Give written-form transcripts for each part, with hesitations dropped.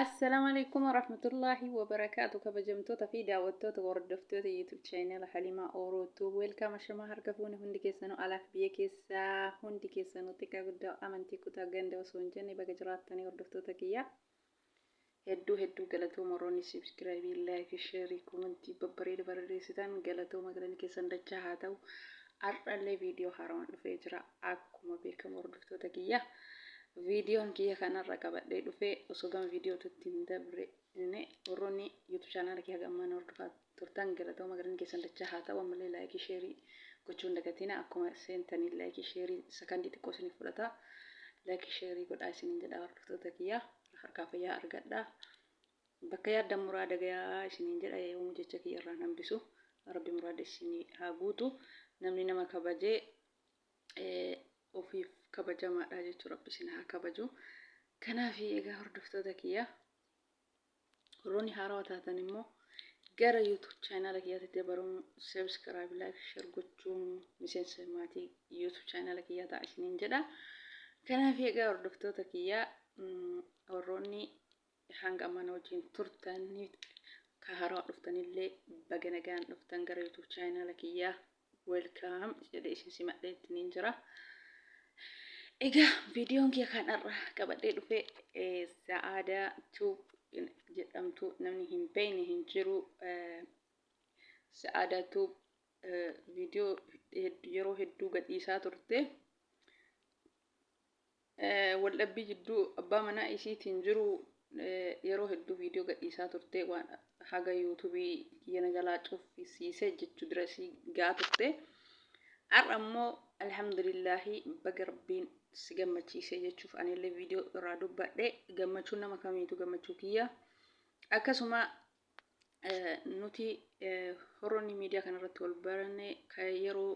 Assalaamu alaikum warahmatullahi wabarakaatu. Kabajamtoota fi daawwattoota, hordoftoota YouTube channel Halimaa Oro Tube, welcome. Ashamaa, harka fuune hundi keessanuu, alaaf biyya keessaa hundi keessanuu, xiqqaa guddaa, amantii, kutaa, ganda osoo hin jenne, baga jiraattanii. Hordoftoota kiyya, hedduu hedduu galatooma. Warroonni subscribe, like, share, comment babbareeda barreessitan, galatooma, galanni keessan dachaa haa ta'u. Har'allee viidiyoo haaraan dhufee jira. Akkuma beekamu, hordoftoota kiyya, viidiyoon kiyya kanarra qabadhee dhufee, osoo gama viidiyootti hin dabre, warroonni YouTube channel kiyya gammaan hordofaa turtan, galatooma, galanni keessan dachaa haa ta'u. Ammallee like, share gochuun hin dagatina. Akkuma seentanii like, share sakandii xiqqoo isiniif fudhata, like, share godhaa isiniin jedha. Hordoftoota kiyya, harkaa fayyaa argadhaa, bakka yaaddan muraada gayaa isiniin jedha. Yoomuu jecha kiyya irraan hambisu, Rabbi muraada isinii haa guutu. Namni nama kabajee ofiif kabajamaadha jechuu. Rabbi isin haa kabaju. Kanaaf egaa, hordoftoota kiyya, warroonni haarawaa taatan immoo gara YouTube channel kiyyaatti dabaluun subscribe, like, share gochuun miseensa maatii YouTube channel kiyyaa ta'a isiniin jedha. Kanaaf egaa, hordoftoota kiyya, warroonni hanga ammaa na wajjin turtanii ka haarawaa dhuftanillee, baga nagaan dhuftan gara YouTube channel kiyyaa. Welcome jedhee isin simadhee ittiniin jira. Egaa, viidiyoon kiyya kan har'a qabadhee dhufe, Sa'aadaa Tube jedhamtu namni hin beekne hin jiru. Sa'aadaa Tube viidiyoo yeroo hedduu gadhiisaa turte. Waldhabbii jidduu abbaa manaa isiitiin jiru yeroo hedduu viidiyoo gadhiisaa turte, waan haga YouTube kiyya na jalaa cuffisiisee jechuu dura isii gaa turte. Har'a immoo alhamdulillaahi, baga Rabbiin si gammachiisee jechuuf anillee viidiyoo irraa dubbadhe. Gammachuun nama kamiitu gammachuu kiyya. Akkasuma nuti horoonni miidiyaa kanarratti wal baranne, kan yeroo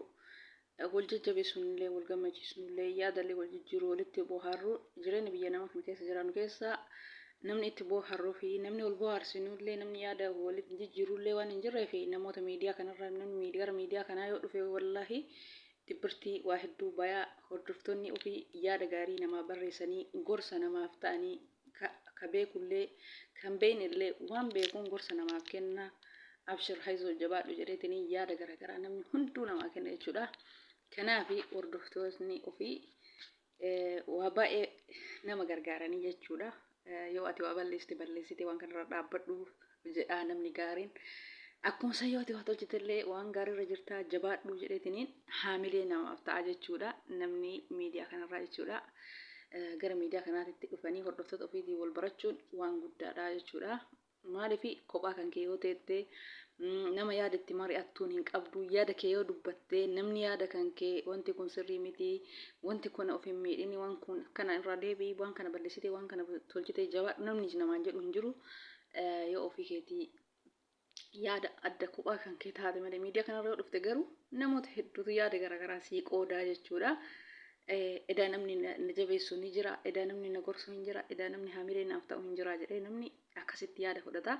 wal jajjabeessunillee, wal gammachiisnullee, yaadallee wal jijjiiru, walitti bohaarru, jireenya biyya nama kana keessa jiraannu keessa namni itti bohaarruu fi namni wal bohaarsinullee, namni yaada walitti jijjiirullee waan hin jirree fi namoota miidiyaa kanarra, namni gara miidiyaa kanaa yoo dhufe, wallaahi dibbirtii waa hedduu bayaa. Hordoftoonni ofii yaada gaarii namaa barreessanii, gorsa namaaf ta'anii, ka beekullee kan beeknellee waan beekuun gorsa namaaf kenna. Abshir, hayzoo, jabaadhu jedheetinii yaada garaagaraa namni hunduu namaa kenna jechuudha. Kanaaf hordoftoonni ofii waa baay'ee nama gargaaranii jechuudha. Yoo ati waa balleessite, balleessite, waan kanarra dhaabbadhu jedhaa namni gaariin. Akkuma san yoo ati waa tolchitellee, waan gaariirra jirtaa, jabaadhu jedheetiniin haamilee namaaf ta'a jechuudha. Namni miidiyaa kanarraa jechuudha. Gara miidiyaa kanaatitti dhufanii hordoftoota ofiitiin wal barachuun waan guddaadha jechuudha. Maaliif, kophaa kan kee yoo teette, nama yaada itti mari'attuun hin qabdu. Yaada kee yoo dubbatte, namni yaada kan kee, wanti kun sirrii miti, wanti kun of hin miidhini, waan kun kana irraa deebi'i, waan kana balleessite, waan kana tolchite, jabaadhu namni namaan jedhu hin jiru. Yoo ofii keetii yaada adda kophaa kan kee taate malee. Miidiyaa kanarra yoo dhufte garuu, namoota hedduutu yaada garaagaraa sii qoodaa jechuudha. Edaa namni na jabeessu ni jira, edaa namni na gorsu hin jira, edaa namni haamilee naaf ta'u hin jira jedhee namni akkasitti yaada fudhata.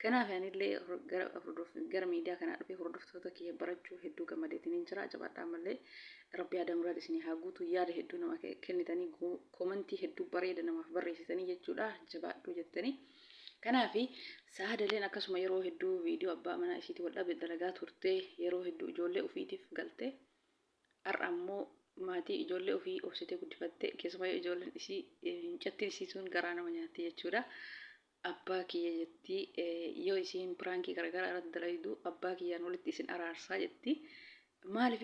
Kanaaf anillee gara miidiyaa kanaa dhufee hordoftoota kiyya barachuu hedduu gammadeetiin hin jira. Jabaadhaa, ammallee Rabbi yaada muraada isinii haa guutu. Yaada hedduu nama kennitanii, comment hedduu bareeda namaaf barreessitanii jechuudha. Jabaadhuu jettanii. Kanaaf Sa'aadaleen akkasuma yeroo hedduu viidiyoo abbaa manaa isiitii wal dhabe dalagaa turte, yeroo hedduu ijoollee ofiitiif galte. Har'a ammoo maatii ijoollee ofii obsitee guddifatte. Keessumaa ijoolleen isii, mucattiin isii sun garaa nama nyaatti jechuudha. Abbaa kiyya jetti, yoo isiin prank garaagaraa irratti dalaydu, abbaa kiyyaan walitti isin araarsaa jetti. Maaliif,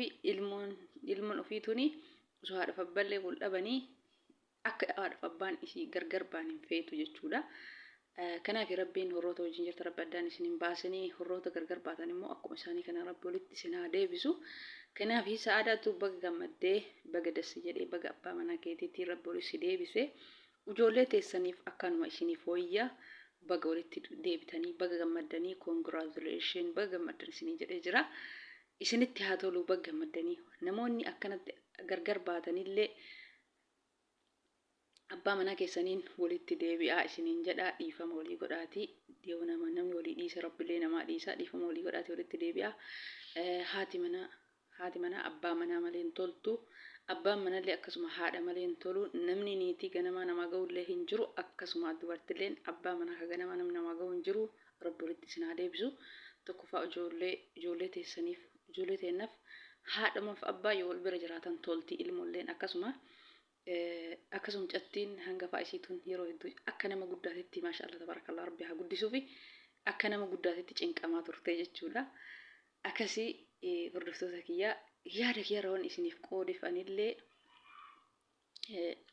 ilmoon ofii tuni osoo haadhaaf abbaallee wal dhabanii, akka haadhaaf abbaan isii gargar ba'an hin feetu jechuudha. Kanaaf Rabbiin horroota wajjin jirta, Rabbi addaan isin hin baasinii. Horroota gargar baatan immoo akkuma isaanii kana Rabbi walitti isin haa deebisu. Kanaaf Sa'aadaatu, baga gammaddee, baga dassi jedhee, baga abbaa manaa keetiitti Rabbi walitti si deebise. Ijoollee teessaniif akkanuma isiniif wayya. Baga walitti deebitanii, baga gammaddanii, congratulation, baga gammaddan isinii jedhee jira. Isinitti haa tolu, baga gammaddanii. Namoonni akkanatti gargar baatanillee abbaa manaa keessaniin walitti deebi'aa isiniin jedha. Dhiifama walii godhaati. Yoo nama namni walii dhiise, Rabbilee namaa dhiisa. Dhiifama walii godhaati, walitti deebi'aa. Haati manaa Haati manaa abbaa manaa malee hin toltu. Abbaan manallee akkasuma haadha malee hin tolu. Namni niitii ganamaa namaa gahullee hin jiru. Akkasuma dubartilleen abbaa manaa ka ganamaa namni namaa gahu hin jiru. Rabbi walitti isin haa deebisu. Tokkoffaa ijoollee ijoollee teessaniif ijoollee teennaf haadhumaaf abbaa yoo wal bira jiraatan tolti ilmolleen akkasuma. Akkasuma mucattiin hangafaa isii tun yeroo hedduu akka nama guddaatitti maasha Allah tabarakallah rabbi haa guddisuufi akka nama guddaatitti cinqamaa turte jechuudha. Akkasii hordoftoota kiyyaa yaada kiyya irra waan isiniif qoodeef anillee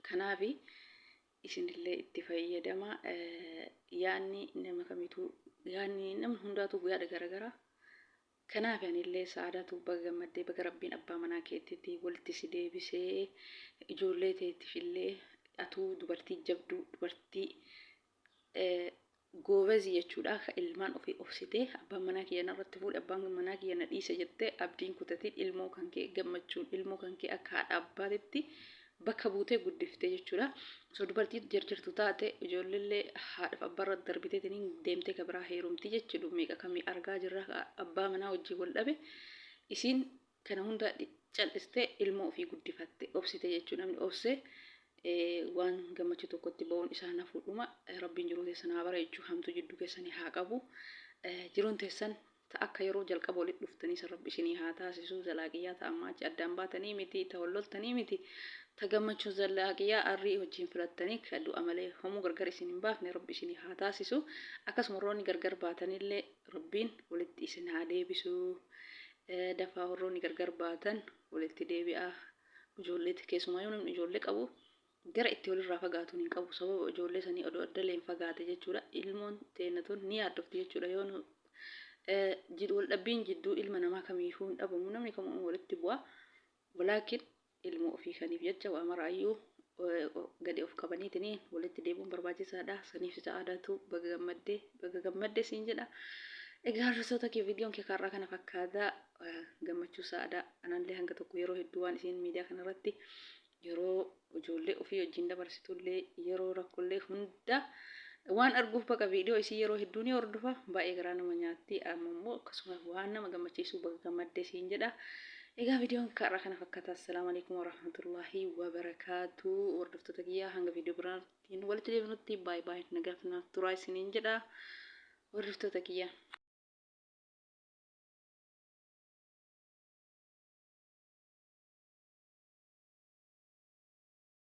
kanaafi isinillee itti fayyadama yaadni nama kamituu yaadni namni hundaatu yaada garagaraa. Kanaafi anillee Sa'aadaa tube baga gammaddee baga rabbiin abbaa manaa keettiti walitti si deebisee ijoollee teetifillee atuu dubartii jabduu dubartii goobazii jechuudha ka ilmaan ofii obsitee abbaan manaa kiyya narratti fuudhe abbaan manaa kiyya na dhiise jettee abdiin kutatiin ilmoo kan kee gammachuun ilmoo kan kee akka haadha abbaatitti bakka buutee guddiftee jechuudha. Osoo dubartii jarjartu taate ijoolleellee haadhaaf abbaarra darbiteetiin deemtee ka biraa heerumti jechuudha. Meeqa kamii argaa jirra abbaa manaa wajjin wal dhabe isiin kana hunda cal'istee ilmoo ofii guddifatte obsite jechuudha. Namni obsee waan gammachuu tokkotti ba'uun isaa nafuudhuma rabbiin jiruu teessan haa bareechu hamtuu jidduu keessanii haa qabu jiruun teessan Ta akka yeroo jalqaba walitti dhuftanii san Rabbi isinii haa taasisu zalaaqiyyaa ta ammaa achi addaan baatanii miti ta wal loltanii miti ta gammachuu zalaaqiyyaa arrii wajjiin filattanii ka du'a malee homuu gargar isin hin baafne Rabbi isinii haa taasisu akkasuma warroonni gargar baatanillee Rabbiin walitti isin haa deebisu dafaa warroonni gargar baatan walitti deebi'aa ijoollee keessumaa yoo namni ijoollee qabu gara itti walirraa fagaatuun hin qabu sababa ijoollee sanii odoo adda leen fagaate jechuudha ilmoon teenna tun ni yaaddofti jechuudha yoo nu wal dhabbiin jidduu ilma namaa kamiifuu hin dhabamu namni kamuu walitti bu'a walaakin ilmoo ofii kaniif jecha waa maraayyuu gadi of qabaniitiin walitti deebi'uun barbaachisaadha saniif sa'aadaatu baga gammaddee baga gammadde siin jedha egaa hordoftoota kee viidiyoon kee kaarraa kana fakkaata gammachuu sa'aadaa anallee hanga tokko yeroo hedduu waan isiin miidiyaa kanarratti yeroo ijoollee ofii wajjin dabarsitullee yeroo rakkollee hunda waan arguuf baqa viidiyoo isii yeroo hedduu ni hordofa baay'ee garaa nama nyaatti amma immoo akkasuma waan nama gammachiisu baga gammaddee siin jedha egaa viidiyoon kaarraa kana fakkaata assalaamu alaikum warahmatullaahi wabarakaatu hordoftoota kiyyaa hanga viidiyoo biraatiin walitti deebinutti baay baay nagaaf naaf turaa isiniin jedha hordoftoota kiyyaa.